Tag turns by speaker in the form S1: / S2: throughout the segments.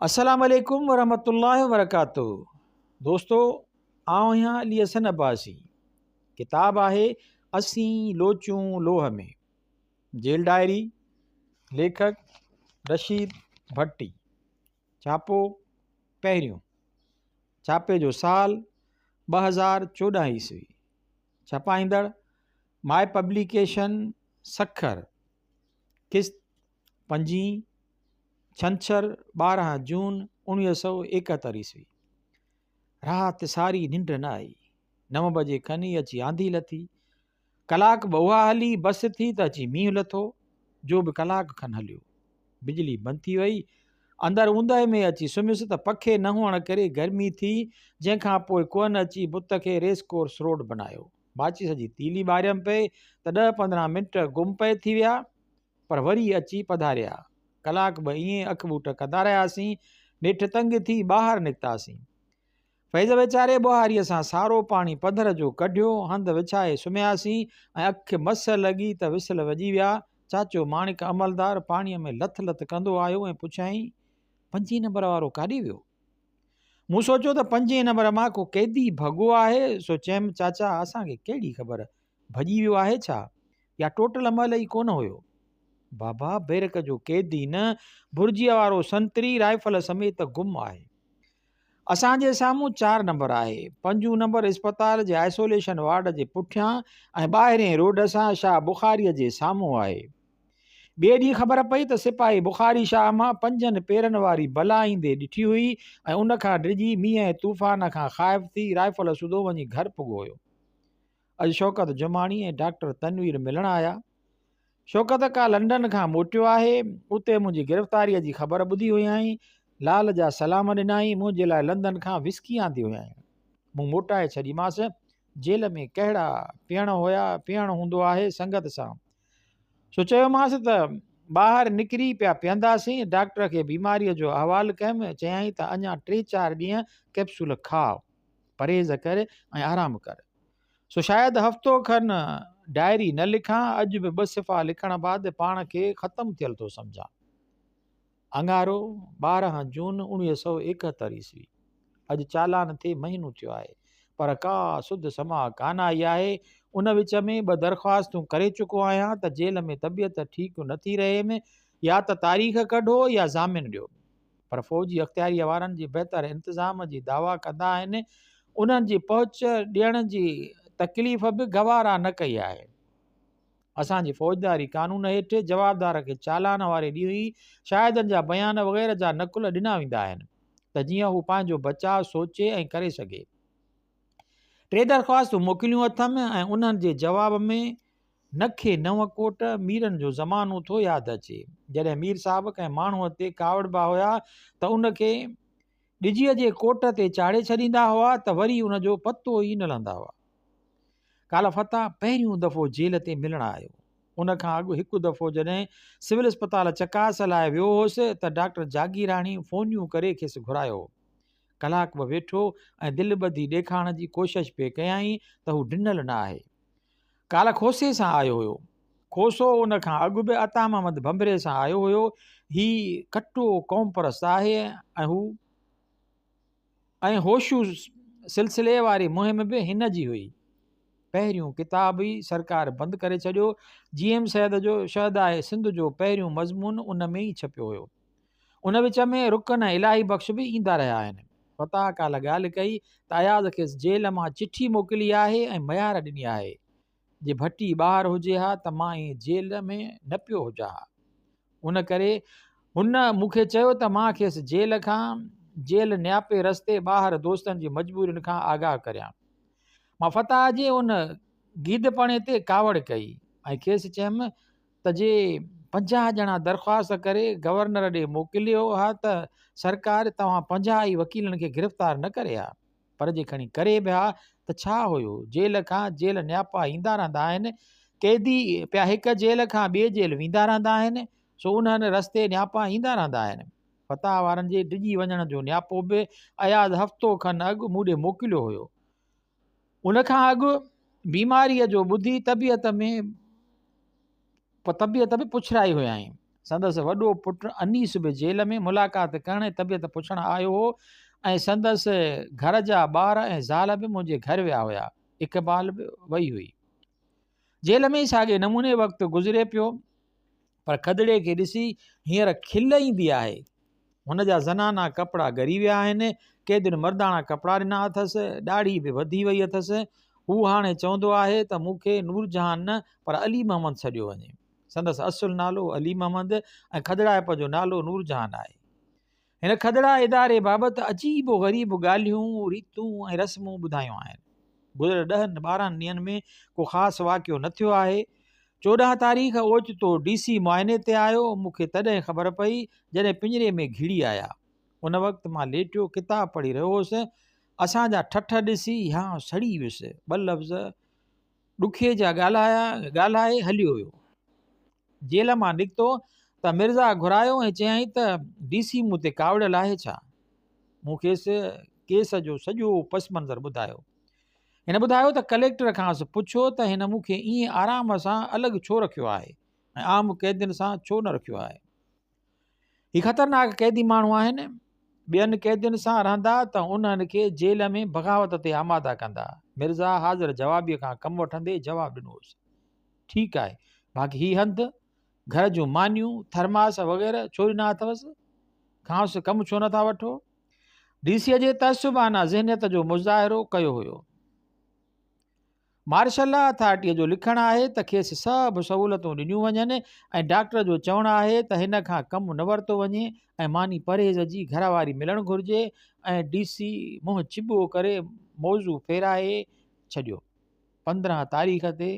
S1: السلام عليڪم ورحمة الله وبرڪاته دوستو آئون آهيان علي حسن عباسي ڪتاب آهي اسين لوچون لوهه ۾ جيل ڊائري ليکڪ رشيد ڀٽي ڇاپو پهريون ڇاپي جو سال 2014 عيسوي ڇپائيندڙ ماء پبليڪيشن سکر قسط پنجين، ڇنڇر 12 جون 1971 عيسوي. رات ساري ننڊ نه آئي. نو بجي کن ئي اچي آنڌي لٿي. ڪلاڪ ٻه اها هلي، بس ٿي ته اچي مينهن لٿو، جو به ڪلاڪ کن هليو. بجلي بند ٿي وئي. اندر اوندهه ۾ اچي سمهيس ته پکي نه هئڻ ڪري گرمي ٿي، جنهن کان پوء ڪوئن اچي بت کي ريس ڪورس روڊ بنايو. ماچيس جي تيلي ٻاريم پئي ته ڏهه 15 منٽ گم پئي ٿي ويا. پر وري اچي پڌاريا. ڪلاڪ ٻه ائين اک ٻوٽ ڪندا رهياسين. نيٺ تنگ ٿي ٻاهر نڪتاسين. فيض ويچاري ٻوهاريء سان سارو پاڻي پڌر جو ڪڍيو، هنڌ وڇائي سمهياسين ۽ اک مس لڳي ته وسل وڄي ويا. چاچو ماڻڪ عملدار پاڻيء ۾ لٿ لٿ ڪندو آيو ۽ پڇيائين، پنجين نمبر وارو ڪاڏي ويو؟ مون سوچيو ته پنجين نمبر مان ڪو قيدي ڀڳو آهي، سو چيم، چاچا اسان کي ڪهڙي خبر، ڀڄي ويو آهي ڇا؟ يا ٽوٽل مهل ئي ڪونه هيو. بابا بيرڪ جو قيدي نه، برجيء وارو سنتري رائفل سميت گم آهي. اسان جي سامهون چار نمبر آهي. پنجون نمبر اسپتال جي آئسوليشن وارڊ جي پٺيان ۽ ٻاهرين روڊ سان شاهه بخاريء جي سامهون آهي. ٻئي ڏينهن خبر پئي ته سپاهي بخاري شاهه مان پنجن پيرن واري بلا ايندي ڏٺي هئي ۽ ان کان ڊڄي مينهن ۽ طوفان کان خائف ٿي رائفل سوڌو وڃي گهر پڳو هيو. اڄ شوڪت جماڻي ۽ ڊاڪٽر تنوير ملڻ آيا. شوڪت ڪا لنڊن کان موٽيو آهي. اتي منهنجي گرفتاريء جي خبر ٻڌي هيائين. لال جا سلام ڏنائين. منهنجي لاء لندن کان وسڪي آندي هيائين. مون موٽائي ڇڏيمانس. جيل ۾ ڪهڙا پيئڻ هيا، پيئڻ هوندو آهي سنگت سان. سو چيومانس ته ٻاهر نڪري پيا پيئنداسين. ڊاڪٽر کي بيماريء جو احوال ڪيم. چيائين ته اڃا ٽي چار ڏينهن ڪئپسول کاء. پرهيز ڪر ۽ آرام ڪر. سو شايد هفتو کن ڊائري نه لکان، اڄ به ٻه صفحا لکڻ بعد پاڻ کي ختم ٿيل ٿو سمجهان. اڱارو، 12 جون 1971 عيسوي. اڄ چالان ٿئي مهينو ٿيو آهي، پر ڪا سڌ سماء ڪانه آئي آهي. ان وچ ۾ ٻه درخواستون ڪري چڪو آهيان ته جيل ۾ طبيعت ٺيڪ نه ٿي رهيم، يا ته تاريخ ڪڍو يا ضامن ڏيو. پر فوجي اختياريء وارن جي بهتر انتظام جي دعويٰ ڪندا آهن، انهن جي پهچ ڏيڻ جي تڪليف به گوارا نه ڪئي آهي. اسان جي فوجداري قانون هيٺ جوابدار کي چالان واري ڏينهن ئي شاهدن جا بيان وغيره جا نقل ڏنا ويندا آهن ته جيئن هو پنهنجو بچاء سوچي ۽ ڪري سگهي. ٽي درخواستون موڪليون اٿم ۽ انهن جي جواب ۾ نه کي نئون ڪوٽ ميرن جو زمانو ٿو ياد اچي. جڏهن مير صاحب ڪنهن ماڻهوء تي ڪاوڙبا هيا ته ان کي ڏجيء جي ڪوٽ تي چاڙهي ڇڏيندا هئا ته وري ان جو پتو ئي نه لهندا هئا. ڪالهه فتاح پهريون دفعو جيل تي ملڻ آيو. ان کان اڳ هڪ دفعو جڏهن سول اسپتال چڪاس لاء ويو هوس ته ڊاڪٽر جاگيراڻي فونيون ڪري کيس گهرايو هو. ڪلاڪ ٻه ويٺو ۽ دل ٻڌي ڏيکارڻ جي ڪوشش پئي ڪيائين ته هو ڊنل نه آهي. ڪالهه کوسي سان آيو هيو. کوسو ان کان اڳ به عطا محمد ڀنڀري سان آيو هيو. هي ڪٽو قومپرست آهي ۽ هو ۽ هوشو سلسلي واري مهم به هن جي هئي. پهريون ڪتاب ئي سرڪار بند ڪري ڇڏيو. جي ايم سيد جو شهداء سنڌ جو پهريون مضمون ان ۾ ئي ڇپيو هيو. ان وچ ۾ رڪن ۽ الاهي بخش به ايندا رهيا آهن. فتاح ڪالهه ڳالهه ڪئي ته اياز کيس جيل مان چٺي موڪلي آهي ۽ ميار ڏني آهي. جي ڀٽي ٻاهر هجي ها ته مان ائين جيل ۾ نه پيو هجان ها. ان ڪري هن مون کي چيو ته مان کيس جيل کان جيل نياپي رستي ٻاهر دوستن جي مجبورين کان آگاهه ڪريان. مان فتاح جي ان گيدپڻي تي ڪاوڙ ڪئي ۽ کيس چيم ته جي 50 ڄڻا درخواست ڪري گورنر ڏي موڪليو ها ته سرڪار توهان 50 ئي وڪيلن کي گرفتار نه ڪري ها پر جي کڻي ڪري به ها ته ڇا هيو جيل کان جيل نياپا ايندا رهندا آهن قيدي پيا هڪ جيل کان ٻي جيل ويندا رهندا آهن سو انهن رستي نياپا ايندا رهندا آهن فتاح وارن جي ڊڄي وڃڻ جو نياپو به اياز هفتو کن اڳ مون ڏي موڪليو هيو ان کان اڳ بيماريء جو ٻڌي طبيعت ۾ طبيعت به پڇرائي هيائين. سندس وڏو پٽ انيس به جيل ۾ ملاقات ڪرڻ ۽ طبيعت پڇڻ آيو هو ۽ سندس گهر جا ٻار ۽ زال به منهنجي گهر ويا هيا. اقبال به وئي هئي. جيل ۾ ئي ساڳئي نموني وقت گذري پيو پر کدڙي کي ڏسي هينئر کل ايندي آهي. هن جا زنانا ڪپڙا ڳري ويا آهن. قيدين مرداڻا ڪپڙا ڏنا اٿس. ڏاڙهي به وڌي وئي اٿس. هو هاڻي چوندو آهي ته مون کي نورجهان نه پر علي محمد سڏيو وڃي. سندس اصل نالو علي محمد ۽ کدڙائپ جو نالو نورجهان آهي. هن کدڙا اداري بابت عجيب و غريب ڳالهيون، ريتون ۽ رسمون ٻڌايون آهن. گذريل ڏهن ٻارهن ڏينهن ۾ ڪو خاص واقعو نه ٿيو آهي. 14 تاريخ اوچتو ڊي سي معائني تي آيو، مون کي تڏهن خبر پئي جڏهن پڃري ۾ گهڙي آيا. ان وقت مان ليٽيو ڪتاب پڙهي رهيو هوس. اسان جا ٺٺ ڏسي هيانء سڙي ويس. ٻه لفظ ڏکي جا ڳالهايا ڳالهائي هليو ويو. جيل مان نڪتو ته مرزا گهرايو ۽ چيائين ته ڊي سي مون تي ڪاوڙيل آهي ڇا؟ مون کيس ڪيس جو سڄو پس منظر ٻڌايو. هن ٻڌايو ته ڪليڪٽر کانئس پڇيو ته هن مون کي ائين آرام سان الڳ ڇو رکيو آهي ۽ عام قيدين سان ڇو نه رکيو آهي. هي خطرناڪ قيدي ماڻهو آهن، ٻين قيدين سان رهندا ته انهن کي جيل ۾ بغاوت تي آماده ڪندا. مرزا حاضر جوابيء کان ڪم وٺندي جواب ڏنو هوس. ٺيڪ آهي، باقي هي هنڌ، گهر جون مانيون، ٿرماس وغيره ڇو ڏنا اٿوس؟ کانئس ڪم ڇو نٿا وٺو؟ ڊي سيء جي تعصبانه ذهنيت جو مظاهرو ڪيو هيو. مارشل لا اٿارٽيء جو لکڻ آهي ته کيس سڀ سهولتون ڏنيون وڃن ۽ ڊاڪٽر جو چوڻ آهي ته هن کان ڪم نه ورتو وڃي ۽ ماني پرهيز جي گهر واري ملڻ گهرجي ۽ ڊي سي منهن چٻو ڪري موضوع ڦيرائي ڇڏيو. 15 تاريخ تي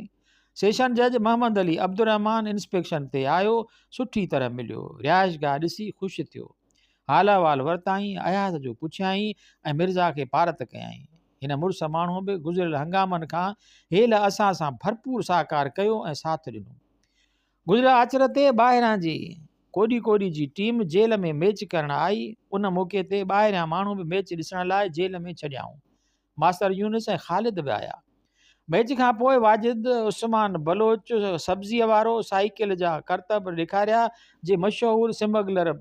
S1: سيشن جج محمد علي عبدالرحمان انسپيڪشن تي آيو، سٺي طرح مليو، رهائشگاهه ڏسي خوش ٿيو. حال احوال ورتائين، اياز جو پڇيائين ۽ مرزا کي پارت ڪيائين. هن مڙس ماڻهوء به گذريل هنگامن کان هيل اسان سان ڀرپور سهڪار ڪيو ۽ ساٿ ڏنو. گذريل آچر تي ٻاهران جي ڪوڏي ڪوڏي جي ٽيم جيل ۾ ميچ ڪرڻ آئي. ان موقعي تي ٻاهريان ماڻهو به ميچ ڏسڻ لاء جيل ۾ ڇڏيائون. ماستر يونس ۽ خالد به آيا. ميچ کان پوء واجد عثمان بلوچ سبزيء وارو سائيڪل جا ڪرتب ڏيکاريا، جي مشهور سمگلر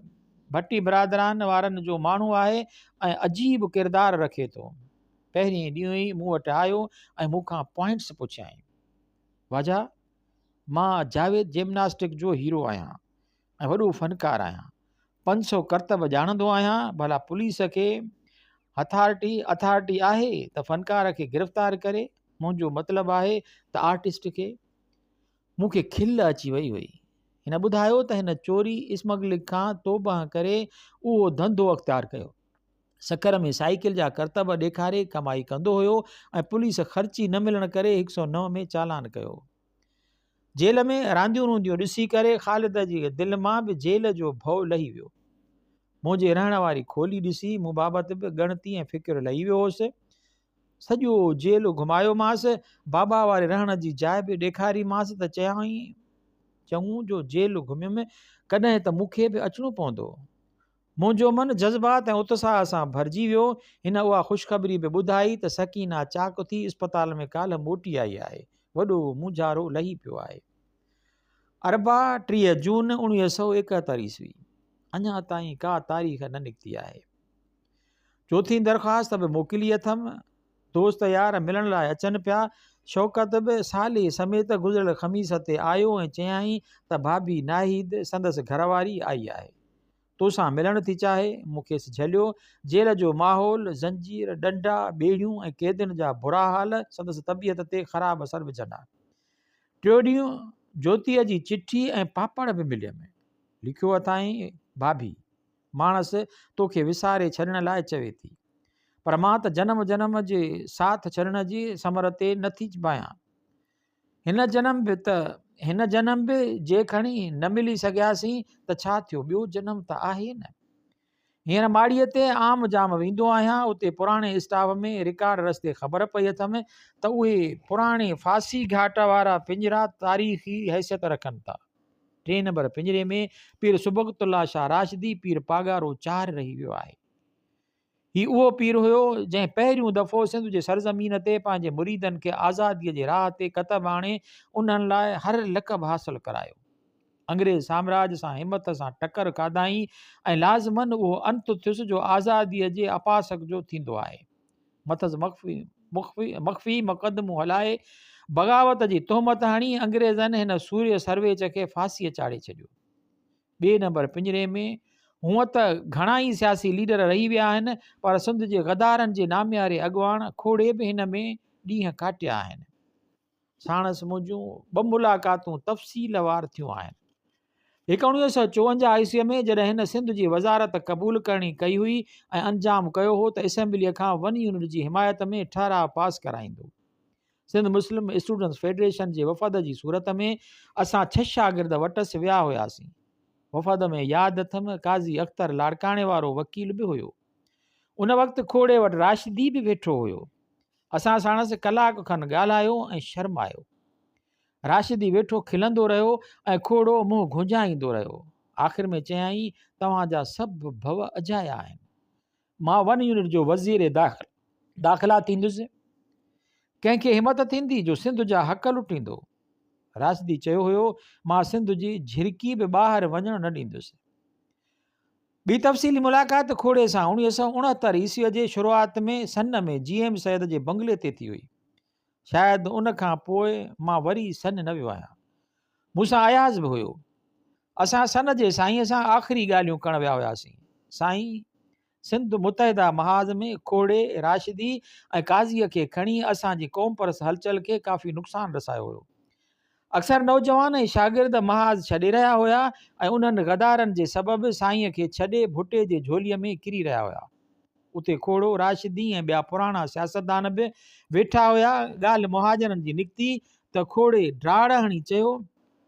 S1: ڀٽي برادران وارن جو ماڻهو آهي ۽ عجيب ڪردار رکي ٿو. پهرئين ڏينهن ئي مون وٽ آيو ۽ مون کان پوائنٽس پڇيائين. واجا، مان جاويد جمناسٽڪ جو هيرو آهيان ۽ وڏو فنڪار آهيان. 500 ڪرتب ڄاڻندو آهيان. ڀلا پوليس کي هٿارٽي، اٿارٽي، آهي ته فنڪار کي گرفتار ڪري؟ منهنجو مطلب آهي ته آرٽسٽ کي. مون کي کل اچي وئي هئي. هن ٻڌايو ته هن چوري، اسمگلنگ کان توبهه ڪري اهو ڌنڌو اختيار ڪيو. سکر ۾ سائيڪل جا ڪرتب ڏيکاري ڪمائي ڪندو هيو ۽ پوليس خرچي نه ملڻ ڪري 109 ۾ چالان ڪيو. جيل ۾ رانديون رونديون ڏسي ڪري خالد جي دل مان به جيل جو ڀؤ لهي ويو. منهنجي رهڻ واري کولي ڏسي مون بابت به ڳڻتي ۽ فڪر لهي ويو هوس. سڄو جيل گهمايومانس، بابا واري رهڻ جي جاء به ڏيکاريمانس ته چيائين، چڱو جو جيل گهميم، ڪڏهن ته مون کي به اچڻو پوندو. منهنجو من جذبات ۽ اتساهه سان ڀرجي ويو. هن اها خوشخبري به ٻڌائي ته سڪينه چاق ٿي اسپتال ۾ ڪالهه موٽي آئي آهي. وڏو مونجهارو لهي پيو آهي. اربع 30 جون 1971 عيسوي. اڃا تائين ڪا تاريخ نه نڪتي آهي. چوٿين درخواست به موڪلي اٿم. دوست يار ملڻ لاء اچن پيا. شوڪت به سالي سميت گذريل خميس تي آيو ۽ چيائين ته ڀاڀي ناهيد، سندس گهر واري، آئي آهي. توسان ملڻ ٿي چاهي. مون کيس جهليو. جيل جو ماحول، زنجير، ڏنڊا، ٻيڙيون ۽ قيدين جا برا حال سندس طبيعت تي خراب اثر وجهن ها. ٽيون ڏينهن جوتيء جي چٺي ۽ پاپڙ به مليم. لکيو اٿائين، ڀاڀي! ماڻس توکي وساري ڇڏڻ لاء چوي ٿي. پر مان ته جنم جنم جي ساٿ ڇڏڻ جي ثمر تي نه ٿي ڀايان. هن جنم به ته هن جنم به جي کڻي نه ملي سگهياسين ته ڇا ٿيو، ٻيو جنم ته آهي نه. هينئر ماڙيء تي عام جام ويندو آهيان، اتي پراڻي اسٽاف ۾ رڪارڊ رستي خبر پئي اٿم ته اهي پراڻي ڦاسي گهاٽ وارا پڃرا تاريخي حيثيت رکن ٿا. ٽئين نمبر پڃري ۾ پير صبغت الله شاهه راشدي پير پاڳارو چار رهي ويو آهي. هي اهو پير هيو جنهن پهريون دفعو سنڌ جي سرزمين تي پنهنجي مريدن کي آزاديء جي راهه تي ڪتب آڻي انهن لاء هر لقب حاصل ڪرايو. انگريز سامراج سان همت سان ٽڪر کاڌائين ۽ لازماً اهو انت ٿيس جو آزاديء جي اپاسڪ جو ٿيندو آهي. مٿس مخفي مخفي مقدمو هلائي، بغاوت جي تهمت هڻي، انگريزن هن سورهيه سرويچ کي ڦاسيء چاڙهي ڇڏيو. ٻئي نمبر پڃري ۾ هونء ته گهڻا ئي سياسي ليڊر رهي ويا آهن، پر سنڌ جي غدارن جي نامياري اڳواڻ کوڙي به هن ۾ ڏينهن ڪاٽيا آهن. ساڻس منهنجون ٻه ملاقاتون تفصيل وار ٿيون آهن. هڪ 1954 عيسويء ۾ جڏهن هن سنڌ جي وزارت قبول ڪرڻي ڪئي هئي ۽ انجام ڪيو هو ته اسيمبليء کان ون يونٽ جي حمايت ۾ ٺهراء پاس ڪرائيندو. سنڌ مسلم اسٽوڊنٽس فيڊريشن جي وفد جي صورت ۾ اسان ڇهه شاگرد وٽس ويا هياسين. وفد ۾ ياد اٿم قاضي اختر لاڙڪاڻي وارو وڪيل به هيو. ان وقت کوڙي وٽ راشدي به ويٺو هيو. اسان ساڻس ڪلاڪ کن ڳالهايو ۽ شرمايو. راشدي ويٺو کلندو رهيو ۽ کوڙو منهن گهنجائيندو رهيو. آخر ۾ چيائين، توهان جا سڀ ڀؤ اجايا آهن. مان ون يونٽ جو وزير داخلا ٿيندس. ڪنهن کي همت ٿيندي جو سنڌ جا حق لٽيندو؟ راشدي چيو هيو، مان سنڌ جي جهرڪي به ٻاهر وڃڻ نه ڏيندس. ٻي تفصيلي ملاقات کوڙي سان 1969 عيسويء جي شروعات ۾ سن ۾ جي ايم سيد جي بنگلي تي ٿي هئي. شايد ان کان پوء مان وري سن نه ويو آهيان. مون سان اياز به هيو. اسان سن جي سائينء سان آخري ڳالهيون ڪرڻ ويا هياسين. سائين سنڌ متحده محاذ ۾ کوڙي، راشدي ۽ قاضيء کي کڻي اسان جي قومپرست هلچل کي ڪافي نقصان رسايو هيو. اڪثر نوجوان ۽ شاگرد محاذ ڇڏي رهيا هيا ۽ انهن غدارن جي سبب سائينء کي ڇڏي ڀٽي جي جهوليء ۾ ڪري رهيا هيا. اتي کوڙو، راشدي ۽ ٻيا پراڻا سياستدان به ويٺا هيا. ڳالهه مهاجرن جي نڪتي ته کوڙي ڊاڙ هڻي چيو،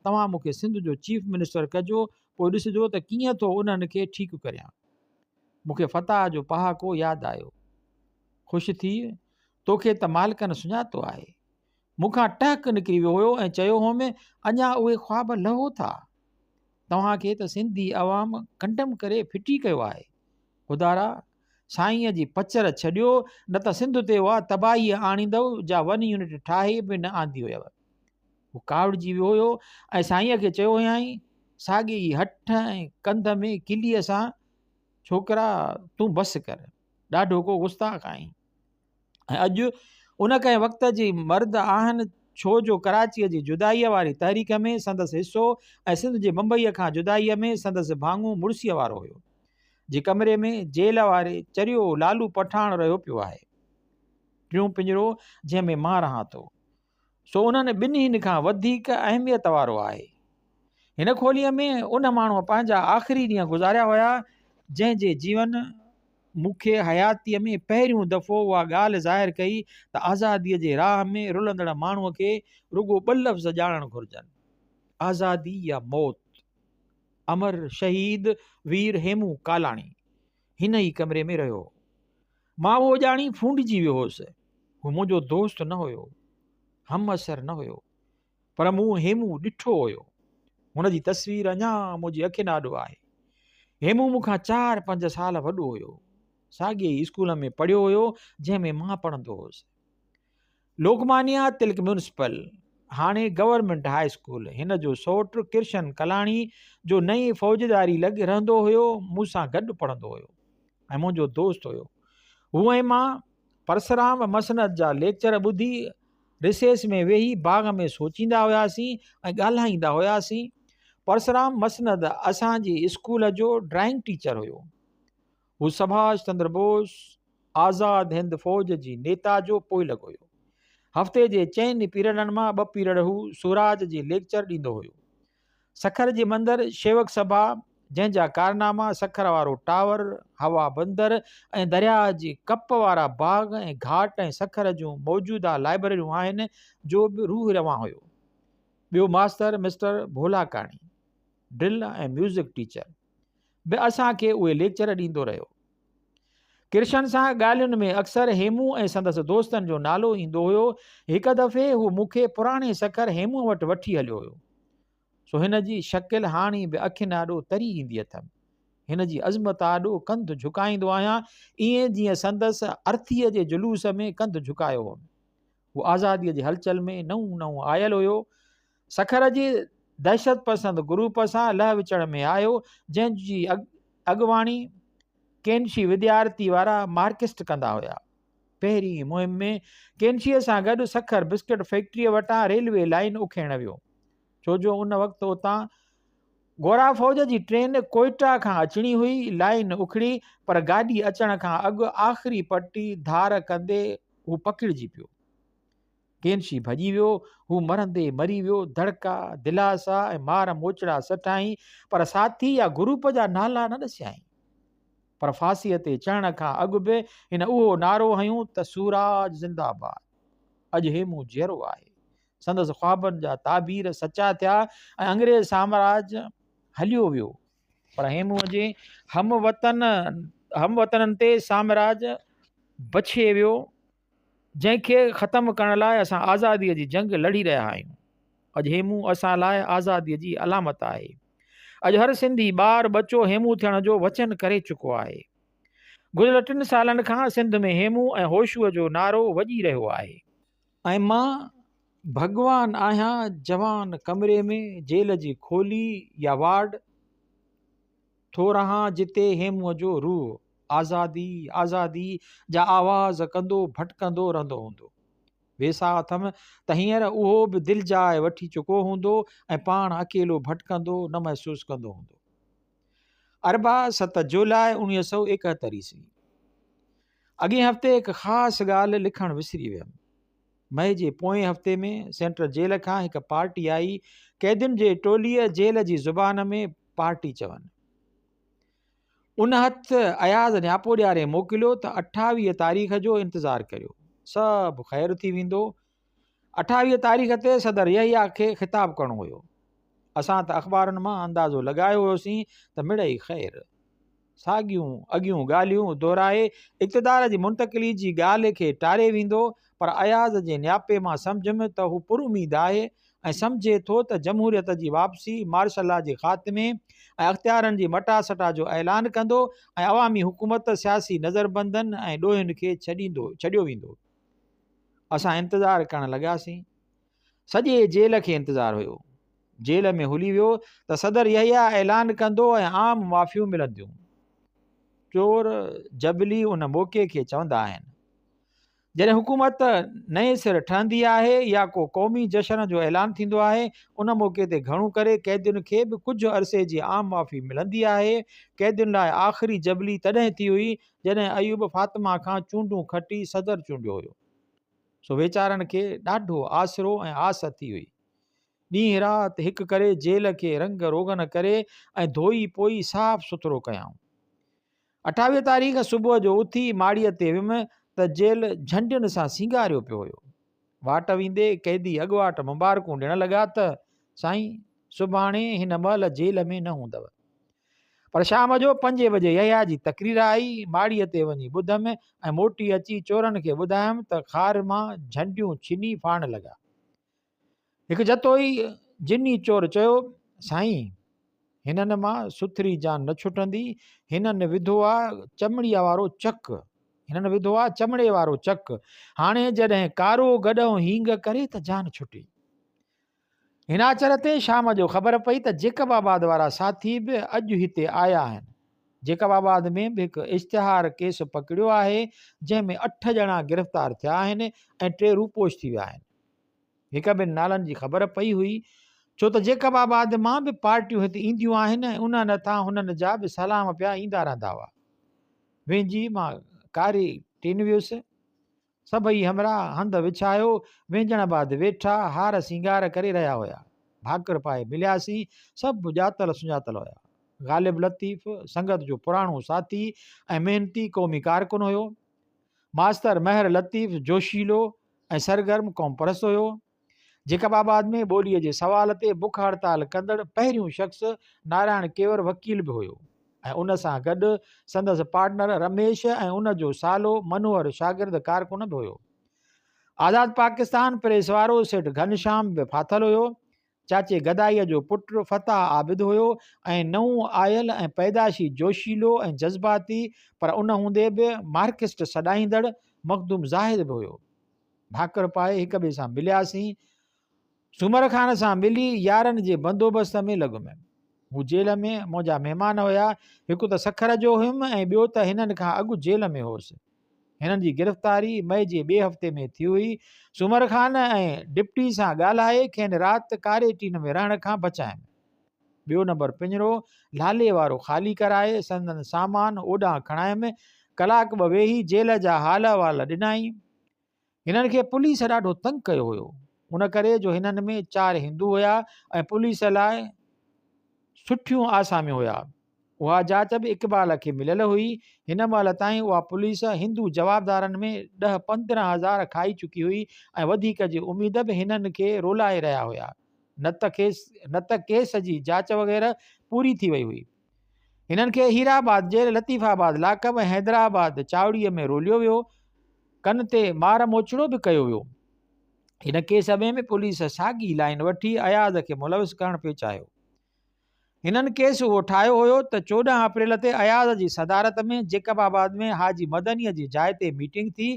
S1: توهان مون کي سنڌ جو چيف منسٽر ڪجو، پوء ڏسجو ته ڪيئن ٿو انهن کي ٺيڪ ڪريان. مون کي فتاح جو پهاڪو ياد آيو. خوش ٿيء، توکي ته مالڪن سڃاتو آهي. مون کان ٽهڪ نڪري ويو هيو ۽ چيو هوم، اڃا اهي خواب لهو ٿا. توهان کي ته سنڌي عوام ڪنڊم ڪري ڦٽي ڪيو آهي. خدارا، سائينء جي پچر ڇڏيو، نه ته سنڌ تي اها تباهي آڻيندؤ جا ون يونٽ ٺاهي به نه آندي هيو. هو ڪاوڙجي ويو هيو ۽ سائينء کي چيو هيائين، ساڳي ئي هٺ ۽ ڪنڌ ۾ ڪليء سان، ڇوڪرا تون بس ڪر، ڏاڍو ڪو گستاخ آهين. ۽ اڄ ان ڪنهن وقت جي مرد آهن ڇو جو ڪراچيء جي جدائيء واري تحريڪ ۾ سندس حصو ۽ سنڌ جي بمبئيء کان جدائيء ۾ سندس ڀاڱو مڙسيء وارو هيو. جي ڪمري ۾ جيل واري چريو لالو پٺاڻ رهيو پيو آهي. ٽيون پڃرو جنهن ۾ مان رهان ٿو. سو انهن ٻنهين کان وڌيڪ اهميت وارو آهي. هن کوليء ۾ ان ماڻهوء پنهنجا آخري ڏينهن گذاريا هيا، جنهن جي جيون مون کي حياتيء ۾ پهريون دفعو اها ڳالهه ظاهر ڪئي ته آزاديء جي راهه ۾ رلندڙ ماڻهوء کي رڳو ٻه لفظ ڄاڻڻ گهرجن، آزادي يا موت. امر شهيد وير هيمون ڪالاڻي هن ئي ڪمري ۾ رهيو هو. مان اهو ڄاڻي ڦونڊجي ويو هوس. هو منهنجو دوست نه هيو، همعصر نه هيو، پر مون هيمون ڏٺو هيو. هن جي تصوير اڃا منهنجي اکين آڏو آهي. هيمون مون کان چار پنج سال وڏو هيو. ساڳئي ئي اسڪول ۾ پڙهيو هيو، جنهن ۾ مان پڙهندو هوس. لوڪمانيا تلڪ ميونسپل، هاڻي گورنمينٽ هاء اسڪول، هن جو سئوٽ ڪرشن ڪلاڻي، جو نئين فوجداري لڳ رهندو هيو، مون سان گڏ پڙهندو هيو ۽ منهنجو دوست هيو. هو ۽ مان پرسرام مسند جا ليڪچر ٻڌي رسيس ۾ ويهي باغ ۾ سوچيندا هياسين ۽ ڳالهائيندا هياسين. پرسرام مسند اسان جي اسڪول جو ڊرائنگ ٽيچر هيو. هو سڀاش چندر بوس، آزاد هند فوج جي نيتا جو پوئلڳ هيو. هفتي جي چئن پيريڊن مان ٻه پيريڊ هو سوراج جي ليڪچر ڏيندو هيو. سکر جي مندر شيوڪ سڀا، جنهن جا ڪارناما سکر وارو ٽاور، هوا بندر ۽ درياهه جي ڪپ وارا باغ ۽ گهاٽ ۽ سکر جون موجوده لائبرريون آهن، جو به روح روان هيو. ٻيو master mister Bholakani, drill ۽ music teacher. به اسان کي اهي ليڪچر ڏيندو رهيو. ڪرشن سان ڳالهين ۾ اڪثر هيمون ۽ سندس دوستن جو نالو ايندو هيو. هڪ دفعي هو مون کي پراڻي سکر هيمونء وٽ وٺي هليو هيو. سو هن جي شڪل هاڻي به اکين آڏو تري ايندي اٿم. هن جي عظمت آڏو ڪنڌ جهڪائيندو آهيان، ائين جيئن سندس ارٿيء جي جلوس ۾ ڪنڌ جهڪايو هوم. هو آزاديء جي هلچل ۾ نئون نئون آيل هيو. سکر جي دهشت پسند گروپ سان لهه وچڙ ۾ آيو، جنهن جي اڳواڻي ڪينشي وديارتي وارا مارڪسٽ ڪندا هيا. پهرين مهم ۾ ڪينشيء سان گڏ سکر بسڪٽ فيڪٽريء وٽان ريلوي لائين اکيڙڻ ويو، ڇو جو ان وقت اتان گورا فوج جي ٽرين ڪوئيٽا کان اچڻي هئي. لائين اکڙي، پر گاڏي اچڻ کان اڳ آخري پٽي ڌار ڪندي هو پڪڙجي پيو. ڪينشي ڀڄي ويو، هو مرندي مري ويو، دڙڪا، دلاسا ۽ مار موچڙا سٺائين، پر ساٿي يا گروپ جا نالا نه ڏسيائين. پر ڦاسيء تي چڙهڻ کان اڳ به هن اهو نعرو هنيو ته سوراج زنده باد. اڄ هيمون جيئرو آهي. سندس خوابن جا تعبير سچا ٿيا ۽ انگريز سامراج هليو ويو. پر هيمونء جي هم وطن هم وطنن تي سامراج بڇي ويو. جنهن کي ختم ڪرڻ لاء اسان آزاديء جي جنگ لڙي رهيا آهيون. اڄ هيمون اسان لاء آزاديء جي علامت آهي. اڄ هر سنڌي ٻار ٻچو هيمون ٿيڻ جو وچن ڪري چڪو آهي. گذريل ٽن سالن کان سنڌ ۾ هيمون ۽ هوشوء جو نعرو وڄي رهيو آهي. ۽ مان ڀڳوان آهيان جوان ڪمري ۾ جيل جي کولي يا وارڊ ٿو رهان جتي هيمونء جو روح آزادي آزادي جا آواز ڪندو ڀٽڪندو رهندو هوندو. ويساهه اٿم ته هينئر اهو به دلجاء وٺي چڪو هوندو ۽ پاڻ اڪيلو ڀٽڪندو نه محسوس ڪندو هوندو. اربع 7 جولاء 1971 عيسوي. اڳئين هفتي هڪ خاص ڳالهه لکڻ وسري ويم. مئي جي پوئين هفتي ۾ سينٽرل جيل کان هڪ پارٽي آئي. قيدين جي ٽوليء جيل جي زبان ۾ پارٽي چون. ان هٿ اياز نياپو ڏياري موڪليو ته 28 تاريخ جو انتظار ڪريو، سڀ خير ٿي ويندو. 28 تاريخ تي صدر يحيٰ کي خطاب ڪرڻو هيو. اسان ته اخبارن مان اندازو لڳايو هيوسين ته مڙئي خير. ساڳيون اڳيون ڳالهيون دهرائي اقتدار جي منتقلي جي ڳالهه کي ٽاري ويندو، پر اياز جي نياپي مان سمجهيم ته هو پراميد آهي ۽ سمجهي ٿو ته جمهوريت جي واپسي، مارشل لا جي خاتمي ۽ اختيارن جي مٽاسٽا جو اعلان ڪندو ۽ عوامي حڪومت سياسي نظربندن ۽ ڏوهين کي ڇڏيندو ڇڏيو ويندو. اسان انتظار ڪرڻ لڳاسين. سڄي جيل کي انتظار هيو. جيل ۾ هلي ويو ته صدر يحيٰ اعلان ڪندو ۽ عام معافيون ملنديون. چور جبلي ان موقعي کي چوندا آهن. جڏهن حڪومت نئين سر ٺهندي آهي يا ڪو قومي جشن جو اعلان ٿيندو آهي، ان موقعي تي گهڻو ڪري قيدين کي به ڪجهه عرصي جي عام معافي ملندي آهي. قيدين لاء آخري جبلي تڏهن ٿي هئي، جڏهن ايوب فاطمه کان چونڊون کٽي صدر چونڊيو هيو. سو ويچارن کي ڏاڍو آسرو ۽ آس ٿي هئي. ڏينهن رات هڪ ڪري جيل کي رنگ روغن ڪري ۽ ڌوئي پوئي صاف سٿرو ڪيائون. 28 تاريخ صبح جو اٿي ماڙيء تي ويم ته جيل جهنڊين سان سينگاريو پيو هيو. واٽ ويندي قيدي اڳواٽ مبارڪون ڏيڻ لڳا ته سائين سڀاڻي هن مهل جيل ۾ نه هوندؤ. پر شام جو پنجين بجي يحيٰ جي تقرير آئي، ماڙيء تي وڃي ٻڌم ۽ موٽي اچي چورن کي ٻڌايم ته خار مان جهنڊيون ڇني ڦاڙڻ لڳا. هڪ جتوئي جني چور چيو، سائين! هنن مان سٿري جان نه ڇٽندي، هنن وڌو آ چمڙيء وارو چڪ، هنن وڌو آ چمڙي وارو چڪ، هاڻي جڏهن ڪارو گڏهه هينگ ڪري ته جان ڇٽي. هن آچر تي شام جو خبر پئي ته جيڪب آباد وارا ساٿي به اڄ هتي آيا آهن. جيڪب آباد ۾ به هڪ اشتهار ڪيس پڪڙيو آهي، جنهن ۾ اٺ ڄڻا گرفتار ٿيا آهن ۽ ٽي روپوش ٿي ويا آهن. هڪ ٻن نالن جي خبر پئي هئي، ڇو ته جيڪب آباد مان به پارٽيون هت اينديون آهن ۽ انهن هٿان هنن جا به سلام پيا ايندا رهندا هئا. وهنجي مان ڪاري ٽين ويس. سڀئي همراهه هنڌ وڇايو وهنجڻ بعد ويٺا هار سينگار ڪري رهيا هيا. ڀاڪر پائي ملياسين، سڀ ڄاتل سڃاتل هيا. غالب لطيف سنگت جو پراڻو ساٿي ۽ محنتي قومي ڪارڪن هيو. ماستر مهر لطيف جوشيلو ۽ سرگرم قومپرست هيو. جيڪب آباد ۾ ٻوليء جي سوال تي بک هڙتال ڪندڙ پهريون شخص نارائڻ ڪيور وڪيل به هيو ۽ ان سان گڏ سندس پارٽنر رميش ۽ ان جو سالو منوهر شاگرد ڪارڪن به هيو. آزاد پاڪستان پريس وارو سيٺ گهنشام به ڦاٿل هيو. چاچي گدائيء جو پٽ فتاح عابد هيو ۽ نئون آيل ۽ پيدائشي جوشيلو ۽ جذباتي پر ان هوندي به مارڪسٽ سڏائيندڙ مخدوم زاهد به هيو. ڀاڪر پائي هڪ ٻئي سان ملياسين. سومر خان سان ملي يارن جي بندوبست ۾ لڳم. هو جيل ۾ منهنجا مهمان هيا. هڪ ته سکر جو هيم ۽ ٻيو ته هنن کان اڳ جيل ۾ هوس. هنن جي گرفتاري مئي جي ٻئي هفتي ۾ ٿي هئي. سومر خان ۽ ڊپٽي سان ڳالهائي کين رات ڪاري ٽين ۾ رهڻ کان بچايم. ٻيو نمبر پڃرو لالي وارو خالي ڪرائي سندن سامان اوڏانهن کڻايم. ڪلاڪ ٻه ويهي جيل جا حال احوال ڏنائين. هنن کي پوليس ڏاڍو تنگ ڪيو هيو. ان ڪري جو هنن ۾ چار هندو هيا ۽ پوليس لاء سٺيون آساميون هيا. اها جاچ به اقبال کي مليل هئي. هن مهل تائين اها پوليس هندو جوابدارن ۾ ڏهه 15 هزار کائي چڪي هئي ۽ وڌيڪ جي اميد به هنن کي رولائي رهيا هيا. نه ته ڪيس جي جاچ وغيره پوري ٿي وئي هئي. هنن کي هيرآباد جيل، لطيف آباد لاڪپ ۽ حيدرآباد چاوڙيء ۾ روليو ويو. ڪن تي مار موچڙو به ڪيو ويو. هن ڪيس ۾ به پوليس ساڳي لائين وٺي اياز کي ملوث ڪرڻ پئي چاهيو. هنن ڪيس اهو ٺاهيو هيو ته 14 اپريل تي اياز جي صدارت ۾ جيڪب آباد ۾ حاجي مدنيء جي جاء تي ميٽنگ ٿي،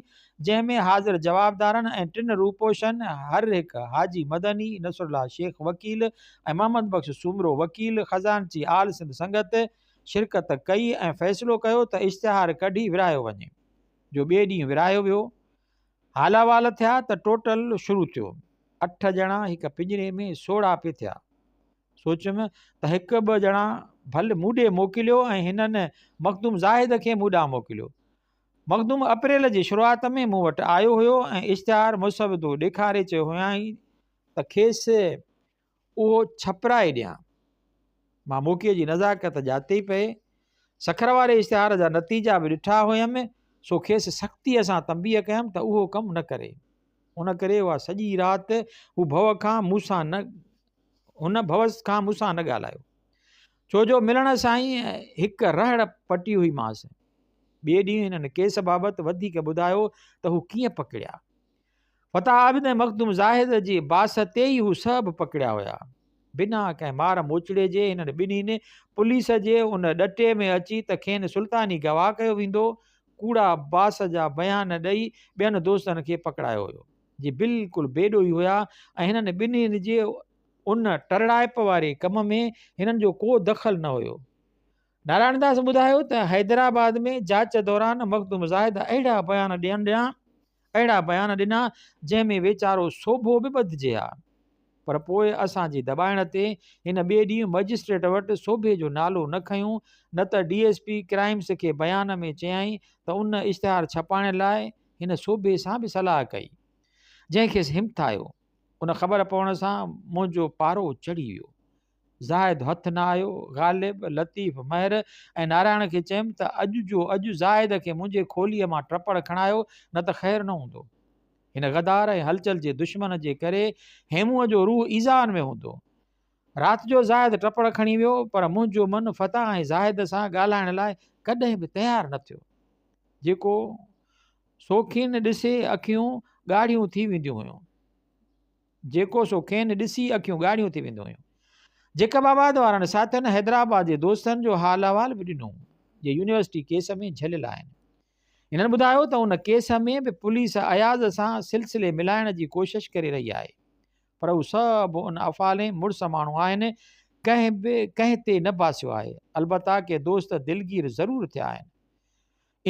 S1: جنهن ۾ حاضر جوابدارن ۽ ٽن روپوشن هر هڪ حاجي مدني، نصرالله شيخ وڪيل ۽ محمد بخش سومرو وڪيل، خزانچي آل سنڌ سنگت شرڪت ڪئي ۽ فيصلو ڪيو ته اشتهار ڪڍي ورهايو وڃي، جو ٻئي ڏينهن ورهايو ويو. حال احوال ٿيا ته ٽوٽل شروع ٿيو. اٺ ڄڻا هڪ پڃري ۾ سوڙها پئي ٿيا. سوچيم ته هڪ ٻه ڄڻا ڀل مون ڏي موڪليو ۽ هنن مخدوم زاهد کي مون ڏانهن موڪليو. مخدوم اپريل جي شروعات ۾ مون وٽ آيو هيو ۽ اشتهار مسودو ڏيکاري چيو هيائين ته کيس اهو ڇپرائي ڏيان. مان موقعي جي نزاڪت ڄاتي پئي. سکر واري اشتهار جا نتيجا به ڏٺا هيم، سو کيس سختيء سان تنبيهه ڪيم ته اهو ڪم نه ڪري. ان ڪري اها سڄي رات هو ڀؤ کان مون سان نه هن ڀؤ کان مون سان نه ڳالهايو. ڇو جو ملڻ سان ئي هڪ رهڙ پٽي هئي مانس. ٻئي ڏينهن هنن ڪيس بابت وڌيڪ ٻڌايو ته هو ڪيئن پڪڙيا. فتح عابد ۽ مخدوم زاهد جي باس تي ئي هو سڀ پڪڙيا هيا. بنا ڪنهن مار موچڙي جي هنن ٻنهين پوليس جي ان ڏٽي ۾ اچي ته کين سلطاني گواهه ڪيو ويندو، ڪوڙا باس جا بيان ڏئي ٻين دوستن کي پڪڙايو هيو، جي بلڪل بي ڏوهي هيا ۽ هنن ٻنهين جي ان ٽرڙائپ واري ڪم ۾ هنن جو ڪو دخل نه هيو. نارائڻ داس ٻڌايو ته حيدرآباد ۾ جاچ دوران مخدوم زاهد اهڙا بيان اهڙا بيان ڏنا جنهن ۾ ويچارو سوڀو به ٻڌجي ها پر پوء اسان جي دٻائڻ تي هن ٻئي ڏينهن مئجسٽريٽ وٽ سوڀي جو نالو نه کنيو نه ته ڊي ايس پي ڪرائمس کي بيان ۾ چيائين ته ان اشتهار ڇپائڻ لاء هن سوڀي سان به صلاح ڪئي جنهن کيس همٿايو ان خبر پوڻ سان منهنجو پارو چڙهي ويو. زاهد هٿ نه آيو. غالب، لطيف، مهر ۽ نارائڻ کي چيم ته اڄ جو اڄ زاهد کي منهنجي کوليء مان ٽپڙ کڻايو نه ته خير نه هوندو. هن غدار ۽ هلچل جي دشمن جي ڪري هيمونء جو روح ايذائن ۾ هوندو. رات جو زاهد ٽپڙ کڻي ويو پر منهنجو من فتح ۽ زاهد سان ڳالهائڻ لاء ڪڏهن به تيار نه ٿيو. جيڪو سوکين ڏسي اکيون ڳاڙهيون ٿي وينديون هيون. جيڪو سو کين ڏسي اکيون ڳاڙهيون ٿي وينديون هيون. جيڪب آباد وارن ساٿين حيدرآباد جي دوستن جو حال احوال به ڏنو، جي يونيورسٽي ڪيس ۾ جهليل آهن. هنن ٻڌايو ته ان ڪيس ۾ به پوليس اياز سان سلسلي ملائڻ جي ڪوشش ڪري رهي آهي، پر هو سڀ ان افعالين مڙس ماڻهو آهن، ڪنهن به ڪنهن تي نه باسيو آهي، البته ڪي دوست دلگير ضرور ٿيا آهن.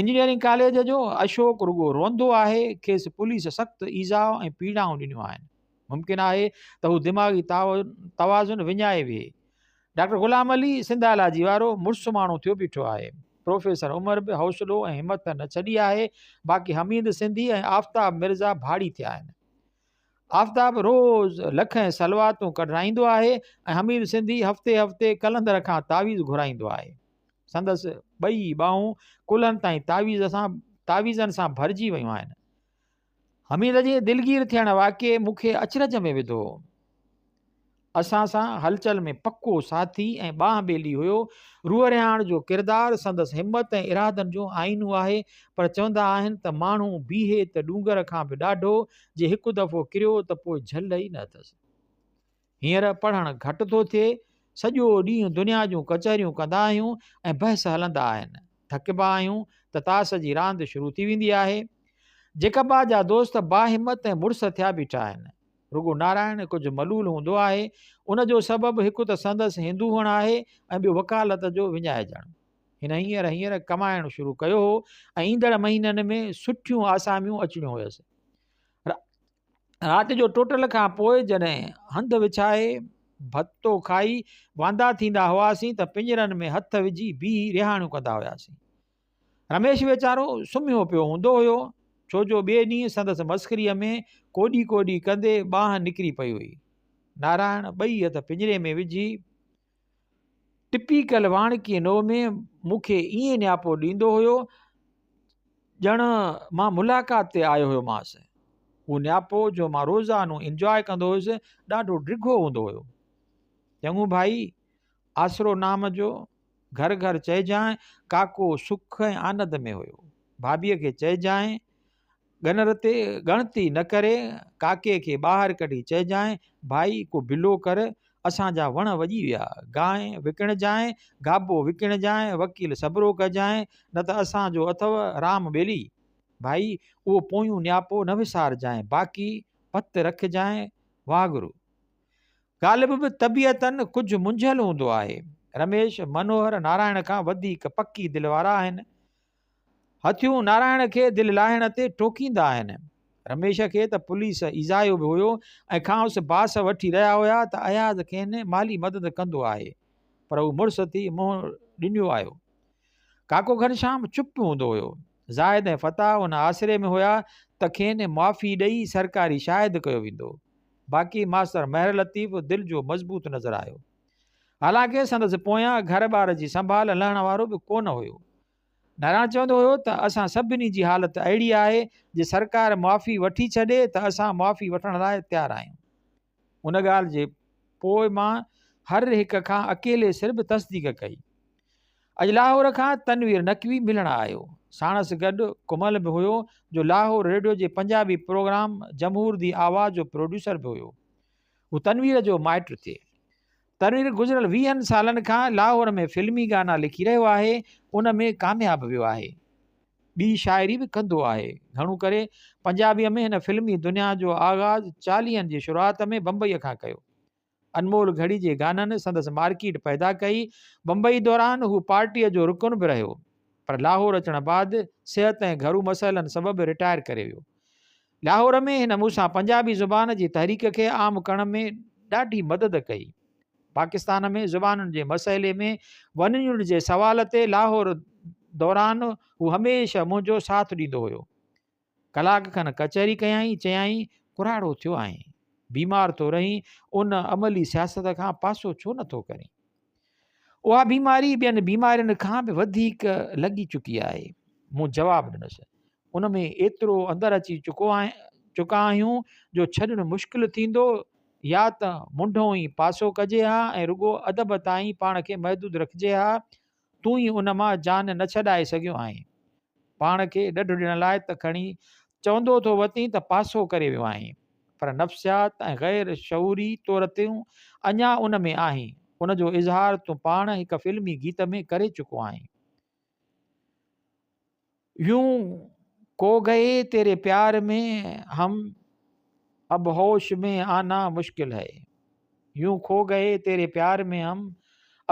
S1: انجنيئرنگ ڪاليج جو اشوڪ رڳو روئندو آهي، کيس پوليس سخت ايذاء ۽ پيڙائون ڏنيون آهن. ممڪن آهي ته هو دماغي توازن وڃائي ويهي. ڊاڪٽر غلام علي سنڌالاجي وارو مڙس ماڻهو ٿيو بيٺو آهي. پروفيسر عمر به حوصلو ۽ همٿ نه ڇڏي آهي، باقي حميد سنڌي ۽ آفتاب مرزا ڀاڙي ٿيا آهن. آفتاب روز لکين صلواتون ڪڍرائيندو آهي ۽ حميد سنڌي هفتي هفتي قلندر کان تعويذ گهرائيندو آهي. سندس ٻئي ٻانهون ڪلهن تائين تعويذ سان تعويذن سان ڀرجي ويون آهن. حميد جي دلگير ٿيڻ واقعي مون کي اچرج ۾ وڌو. اسان سان هلچل ۾ پڪو ساٿي ۽ ٻانهن ٻيلي هيو. روح رهاڻ جو ڪردار سندس همت ۽ ارادن جو آئينو آهي، پر چوندا آهن ته ماڻهو بيهي ته ڏونگر کان به ڏاڍو، جي هڪ دفعو ڪريو ته پوء جهل ئي نه اٿس. هينئر پڙهڻ گهٽ ٿو ٿئي. سڄو ڏينهن دنيا جون ڪچهريون ڪندا آهيون ۽ بحث هلندا آهن. ٿڪبا آهيون ته تاس جي راند شروع ٿي ويندي آهي. جيڪب آباد جا دوست باهمت ۽ مڙس ٿيا بيٺا آهن. رڳو نارائڻ ڪجهه ملول هوندو آهي. ان جو سبب هڪ ته سندس هندو هئڻ آهي ۽ ٻيو وڪالت جو وڃائجڻ. هن هينئر هينئر ڪمائڻ شروع ڪيو هو ۽ ايندڙ مهينن ۾ سٺيون آساميون اچڻيون هيس. رات جو ٽوٽل کان پوء جڏهن هنڌ وڇائي ڀتو کائي واندا ٿيندا هئاسين ته پڃرن ۾ هٿ وجهي بيهي رهاڻيون ڪندا هياسين. رميش ويچارو سمهيو پيو هوندو هيو، ڇو جو ٻئي ڏينهن سندس مسخريء ۾ ڪوڏي ڪوڏي ڪندي ٻانهن نڪري پئي هئي. نارائڻ ٻئي هٿ پڃري ۾ وجهي ٽپيڪل واڻڪي نوع ۾ مون کي ائين نياپو ڏيندو هيو، ڄڻ مان ملاقات تي آيو هيومانس. اهو نياپو جو مان روزانو انجواء ڪندو هيس، ڏاڍو ڊگهو هوندو هيو. چڱو ڀائي، آسرو نام جو گهر گهر چئجانء، ڪاڪو سک ۽ آنند ۾ هيو. ڀاڀيء کي چئجانء، ڳنر تي ڳڻتي نه ڪري، ڪاڪي کي ٻاهر ڪڍي چئجانء، ڀائي ڪو بلو ڪر، اسان جا وڻ وڄي ويا. گانء وڪڻجانء، گابو وڪڻجانء، وڪيل سڀرو ڪجانء، نه ته اسان جو اٿئو رام ٻيلي. ڀائي اهو پويون نياپو نه وسارجانء، باقي پت رکجانء، واهگرو. غالب به طبيعتاً ڪجهه منجهيل هوندو آهي. رميش، منوهر، نارائڻ کان وڌيڪ پڪي دل وارا آهن. هٿيون نارائڻ کي دل لاهڻ تي ٽوڪيندا آهن. رميش کي ته پوليس ايذايو به هيو ۽ کانئس باس وٺي رهيا هيا ته اياز کين مالي مدد ڪندو آهي. پر هو مڙس ٿي منهن ڏنيو آيو. ڪاڪو گهنشام چپ هوندو هيو. زاهد ۽ فتاح ان آسري ۾ هيا ته کين معافي ڏئي سرڪاري شاهد ڪيو ويندو. باقي ماستر مهر لطيف دل جو مضبوط نظر آيو. حالانڪه سندس پويان گهر ٻار جي سنڀال لهڻ وارو به ڪونه هيو. نارائڻ چوندو هيو ته اسان سڀني جي حالت اهڙي آهي جي سرڪار معافي وٺي ڇڏي ته اسان معافي وٺڻ لاء تيار آهيون. ان ڳالهه جي پوء مان هر هڪ کان اڪيلي سر به تصديق ڪئي. اڄ لاهور کان تنوير نقوي ملڻ آيو. ساڻس گڏ ڪمل به هيو جو لاهور ريڊيو جي پنجابي پروگرام جمهور the آواز جو پروڊيوسر به هيو. هو تنوير جو مائٽ ٿئي. تنوير گذريل ويهن سالن کان لاهور ۾ فلمي گانا لکي رهيو آهي، ان ۾ ڪامياب ويو آهي. ٻي شاعري به ڪندو آهي. گهڻو ڪري پنجابيء ۾ هن فلمي دنيا جو آغاز چاليهن جي شروعات ۾ بمبئيء کان ڪيو. انمول گهڙي جي گانن سندس مارڪيٽ پيدا ڪئي. بمبئي دوران هو پارٽيء جو رڪن به رهيو، پر لاهور اچڻ بعد صحت ۽ گهرو مسئلن سبب رٽائر ڪري ويو. لاهور ۾ هن مون سان پنجابي زبان جي تحريڪ کي عام ڪرڻ ۾ ڏاڍي مدد ڪئي. پاڪستان ۾ زبانن جي مسئلي ۾ ون يونٽ جي سوال تي لاهور دوران هو هميشه منهنجو ساٿ ڏيندو هيو. ڪلاڪ کن ڪچهري ڪيائين، چيائين، ڪراڙو ٿيو آهين، بيمار ٿو رهين، ان عملي سياست کان پاسو ڇو نه ٿو ڪرين؟ اها بيماري ٻين بيمارين کان به وڌيڪ لڳي چڪي آهي. مون جواب ڏنس، ان ۾ ايترو اندر اچي چڪا آهيون جو ڇڏڻ مشڪل ٿيندو، يا ته منڍئون ئي پاسو ڪجي ها ۽ رڳو ادب تائين پاڻ کي محدود رکجي ها، تون ئي ان مان جان نه ڇڏائي سگهيو آهين. پاڻ کي ڏڍ ڏيڻ لاء ته کڻي چوندو ٿو وتين ته پاسو ڪري ويو آهين، پر نفسيات ۽ غير شعوري طور تون اڃا ان ۾ آهين. ان جو اظهار تون پاڻ هڪ فلمي گيت ۾ ڪري چڪو آهين. يون کو گئي تيري پيار ۾ هم اب هوش ۾ آنا مشڪل هي يون کو گئي تيري پيار ۾ هم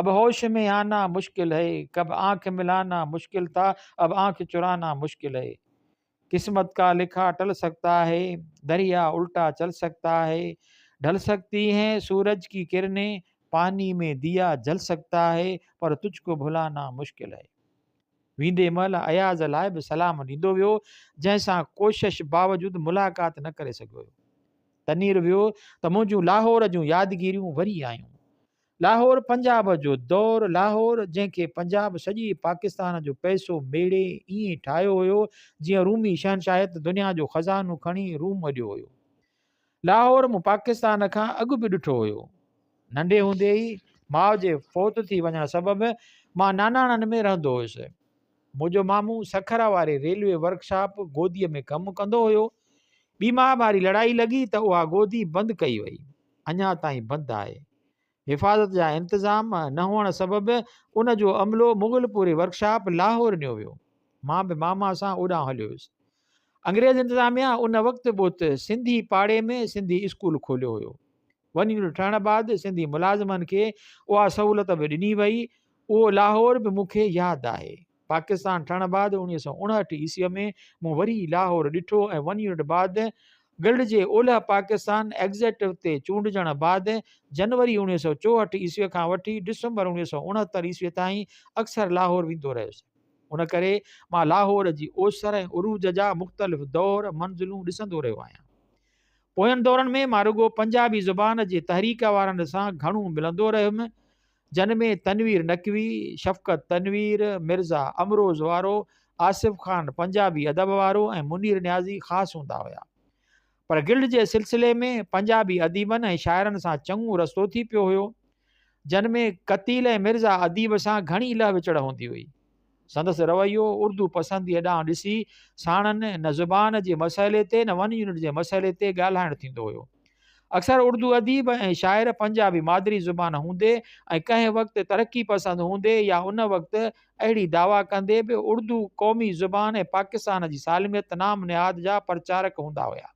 S1: اب هوش ۾ آنا مشڪل هي ڪب آنک ملانا مشڪل ٿا اب آنک چرانا مشڪل هي قسمت کا لکا ٽل سکتا هي دريا الٽا چل سکتا هي ڍل سکتي هين سورج ڪي ڪرنين پاني ۾ ديا جل سکتا هي پر تجھ ڪو ڀلانا مشڪل هي ويندي مهل اياز لاء به سلام ڏيندو ويو، جنهن سان ڪوشش باوجود ملاقات نه ڪري سگهيو هيو. تنير ويو ته منهنجون لاهور جون يادگيريون وري آيون. لاهور پنجاب جو دور، لاهور جنهن کي پنجاب سڄي پاڪستان جو پئسو ميڙي ائين ٺاهيو هيو، جيئن رومي شهنشاهيت دنيا جو خزانو کڻي روم اڏيو هيو. لاهور مون پاڪستان کان اڳ به ڏٺو هيو. ننڍي هوندي ئي ماء جي فوت ٿي وڃڻ سبب مان ناناڻن ۾ رهندو هيس. منهنجو مامو سکر واري ريلوي ورڪشاپ گوديء ۾ ڪم ڪندو هيو. ٻي مهاڀاري لڙائي لڳي ته اها گودي بند ڪئي وئي. اڃا تائين بند آهي. حفاظت جا انتظام نه هئڻ سبب ان جو عملو مغلپوري ورڪشاپ لاهور نيو ويو. مان به ماما سان اوڏانهن هليو ويس. انگريز انتظاميا ان وقت به ات سنڌي پاڙي ۾ سنڌي اسڪول کوليو هيو. ون يونٽ ٺهڻ بعد سنڌي ملازمن کي اها سهولت به ڏني وئي. اهو لاهور به مون کي ياد آهي. پاڪستان ٺهڻ بعد 1959 عيسويء ۾ مون وري لاهور ڏٺو ۽ ون يونٽ بعد گلڊ جي اولهه پاڪستان ايگزيڪٽو تي چونڊجڻ بعد جنوري 1964 عيسويء کان وٺي ڊسمبر 1969 عيسويء تائين اڪثر لاهور ويندو رهيس. ان ڪري مان لاهور جي اوسر ۽ عروج جا مختلف دور، منزلون ڏسندو رهيو آهيان. پوين دورن ۾ مان رڳو پنجابي زبان جي تحريڪ وارن سان گهڻو ملندو رهيم، جن ۾ تنوير نقوي، شفقت تنوير، مرزا امروز وارو، آصف خان پنجابي ادب وارو ۽ منير نيازي خاص هوندا هيا. پر گلڊ جي سلسلي ۾ پنجابي اديبن ۽ شاعرن سان چڱو رستو ٿي پيو هيو. جن ۾ قتيل ۽ مرزا اديب سان گهڻي لهه وچڙ هوندي هئي. سندس رويو اردو پسنديء ڏانهن ڏسي ساڻن نه زبان جي مسئلي تي نه ون يونٽ جي مسئلي تي ڳالهائڻ ٿيندو هيو. اڪثر اردو اديب ۽ شاعر پنجابي مادري زبان هوندي ۽ ڪنهن وقت ترقي پسند هوندي يا ان وقت اهڙي دعويٰ ڪندي به اردو قومي زبان ۽ پاڪستان جي سالميت نام نهاد جا پرچارڪ هوندا هيا.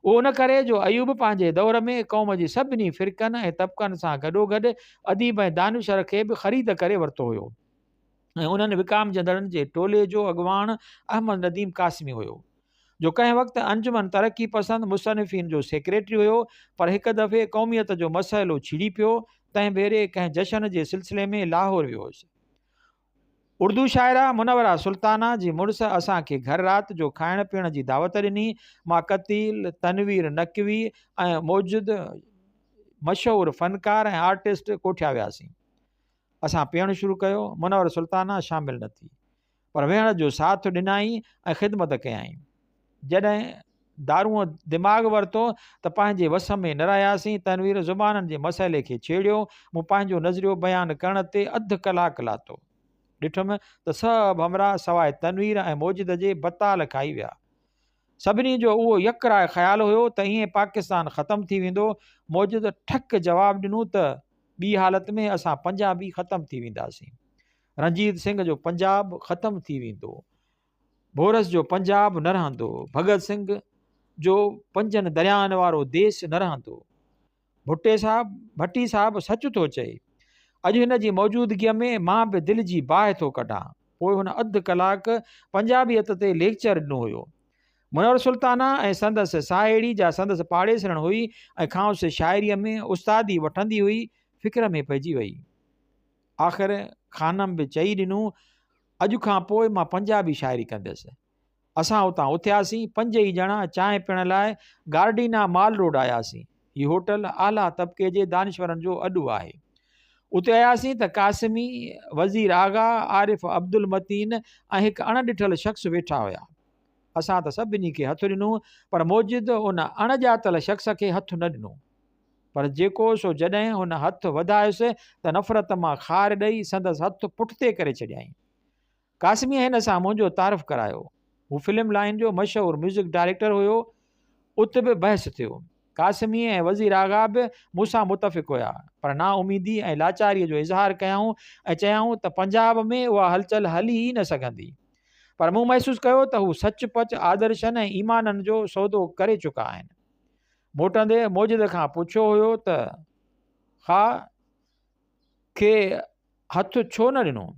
S1: اهو ان ڪري جو ايوب پنهنجي دور ۾ قوم جي سڀني فرقن ۽ طبقن سان گڏوگڏ اديب ۽ دانشور کي به خريد ڪري ورتو هيو ۽ انهن وڪامجندڙن جي ٽولي جو اڳواڻ احمد نديم قاسمي هيو جو ڪنهن وقت انجمن ترقي پسند مصنفين جو سيڪريٽري هيو پر هڪ دفعي قوميت جو مسئلو ڇڙي پيو تنهن ڀيري ڪنهن جشن جي سلسلي ۾ لاهور ويو هيس. اردو شاعره منوره سلطانه جي مڙس اسان کي گهر رات جو کائڻ پيئڻ جي دعوت ڏني. مان قتيل، تنوير نقوي ۽ موجد مشهور فنڪار ۽ آرٽسٽ ڪوٺيا وياسين. اسان پيئڻ شروع ڪيو. منوره سلطانه شامل نه ٿي. پر ويهڻ جو ساٿ ڏنائين ۽ خدمت ڪيائين. جڏهن دارونء دماغ ورتو ته پنهنجي وس ۾ نه رهياسين. تنوير زبانن جي مسئلي کي ڇيڙيو. مون پنهنجو نظريو بيان ڪرڻ تي اڌ ڪلاڪ لاتو. ڏٺم ته سڀ همراهه سواء تنوير ۽ موجد جي بتال کائي ويا. سڀني جو اهو يڪ راء خيال هيو ته ائين پاڪستان ختم ٿي ويندو. موجد ٺڪ جواب ڏنو ته ٻي حالت ۾ اسان پنجابي ختم ٿي وينداسين. رنجيت سنگهه جو پنجاب ختم ٿي ويندو. ڀورس جو پنجاب نه رهندو، ڀڳت سنگهه جو پنجن دريائن وارو ديس نه رهندو. ڀٽي صاحب، ڀٽي صاحب سچ ٿو چئي. اڄ هن جي موجودگيء ۾ مان به دل جي باهه ٿو ڪڍان. پوء هن اڌ ڪلاڪ پنجابيت تي ليڪچر ڏنو هيو. منور سلطانه ۽ سندس ساهيڙي جا سندس پاڙيسرڻ هئي ۽ کانئس شاعريء ۾ استادي وٺندي هئي، فڪر ۾ پئجي وئي. آخر خانم به چئي ڏنو، اڄ کان پوء مان پنجابي شاعري ڪندس. اسان اتان اٿياسين، پنج ئي ڄڻا چانهه پيئڻ لاء گارڊينا مال روڊ آياسين. هي هوٽل اعليٰ طبقي جي دانشورن جو اڏو آهي. اتي آياسين ته قاسمي، وزير آغا، عارف عبدالمتين ۽ هڪ اڻ ڏٺل شخص ويٺا هيا. اسان ته سڀني کي هٿ ڏنو، پر موجد ان اڻ ڄاتل شخص کي هٿ نه ڏنو. پر جيڪو سو جڏهن هن هٿ وڌايس ته نفرت مان خار ڏئي سندس هٿ پٺتي ڪري ڇڏيائين. قاسميء هن سان منهنجو تعارف ڪرايو. هو فلم لائين جو مشهور ميوزڪ ڊائريڪٽر هيو. ات به بحث ٿيو. قاسمي ۽ وزير آغا به مون سان متفق هيا، پر نااميدي ۽ لاچاريء جو اظهار ڪيائون ۽ چيائون ته پنجاب ۾ اها هلچل هلي ئي نه سگهندي. پر مون محسوس ڪيو ته هو سچ پچ آدرشن ۽ ايمانن جو سودو ڪري چڪا آهن. موٽندي موجد کان پڇيو هيو ته خا کي هٿ ڇو نه ڏنو؟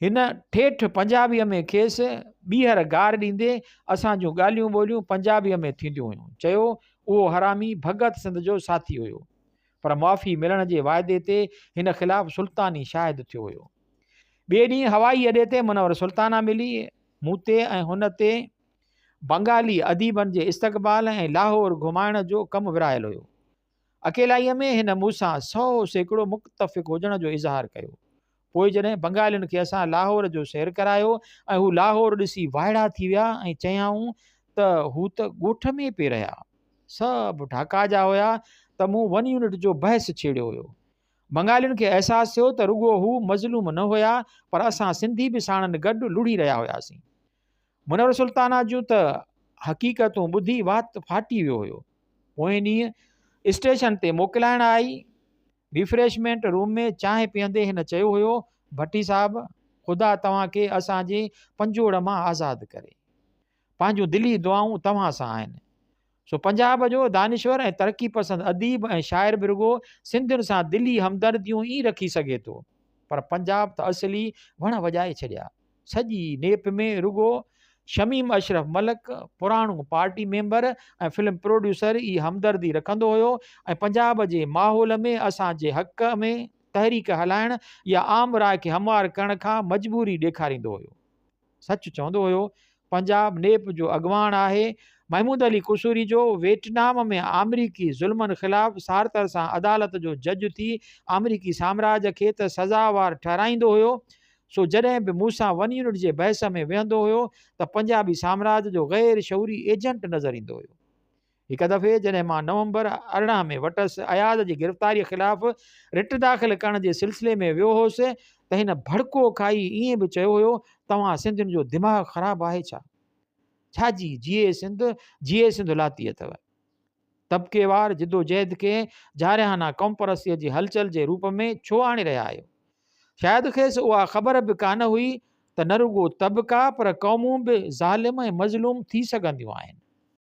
S1: هن ٺيٺ پنجابيء ۾ کيس ٻيهر گار ڏيندي اسان جون ڳالهيون ٻولهيون پنجابيء ۾ ٿينديون هيون. چيو اهو حرامي ڀڳت سنڌ جو ساٿي هيو. پر معافي ملڻ جي واعدي تي هن خلاف سلطاني شاهد ٿيو هيو. ٻئي ڏينهن هوائي اڏي تي منور سلطانه ملي. مون تي ۽ هن تي بنگالي اديبن جي استقبال ۽ لاهور گهمائڻ جو ڪم ورهايل هيو. اڪيلائيء ۾ هن مون سان 100% متفق هجڻ جو اظهار ڪيو. پوء جڏهن بنگالين کي اسان لاهور جو سير ڪرايو ۽ هو لاهور ڏسي وائڙا ٿي ويا ۽ چيائون ته هو ته ڳوٺ ۾ پئي رهيا. سڀ ڍاڪا جا هيا ته مون ون يونٽ جو بحث ڇيڙيو هيو. بنگالين کي احساس ٿيو ته رڳو هو مظلوم نه هيا پر اسان سنڌي به ساڻن گڏ لڙهي رهيا هياسين. منور سلطانه جون ته حقيقتون ٻڌي وات ڦاٽي ويو هيو. پوئين ڏينهن اسٽيشن تي موڪلائڻ آئي. ريفريشمينٽ روم ۾ چانهه پيئندي هن چيو هيو، ڀٽي صاحب! خدا توهان کي اسان جي پنجوڙ مان آزاد ڪري. پنهنجون دلي دعائون توهان سان آهن. سو پنجاب جو دانشور ۽ ترقي پسند اديب ۽ شاعر به رڳو سنڌين سان دلي همدرديون ئي رکي سگهي ٿو. پر پنجاب ته اصلي وڻ وڄائي ڇڏيا. سڄي نيپ ۾ رڳو شميم اشرف ملڪ، پراڻو پارٽي ميمبر ۽ فلم پروڊيوسر ئي همدردي رکندو هيو ۽ پنجاب جي ماحول ۾ اسان جي حق ۾ تحريڪ هلائڻ يا عام راء کي هموار ڪرڻ کان مجبوري ڏيکاريندو هيو. سچ چوندو هيو. پنجاب نيپ جو اڳواڻ آهي. محمود علي قصوري جو ويٽنام ۾ آمريڪي ظلمن خلاف سارتر سان عدالت جو جج ٿي آمريڪي سامراج کي ته سزاوار ٺهرائيندو هيو، سو جڏهن به مون سان ون يونٽ جي بحث ۾ ويهندو هيو ته پنجابي سامراج جو غير شعوري ايجنٽ نظر ايندو هيو. هڪ دفعي جڏهن مان نومبر 18 ۾ وٽس اياز جي گرفتاريء خلاف رٽ داخل ڪرڻ جي سلسلي ۾ ويو هوس ته هن ڀڙڪو کائي ائين به چيو هيو، توهان سنڌين جو دماغ خراب آهي ڇا؟ ڇا جي جيئي سنڌ جيئي سنڌ لاتي اٿو؟ طبقيوار جدوجهد کي جارحانه قومپرستيء جي هلچل جي روپ ۾ ڇو آڻي رهيا آهيو؟ شايد کيس اها خبر به ڪانه هئي ته نه رڳو طبقا پر قومون به ظالم ۽ مظلوم ٿي سگهنديون آهن.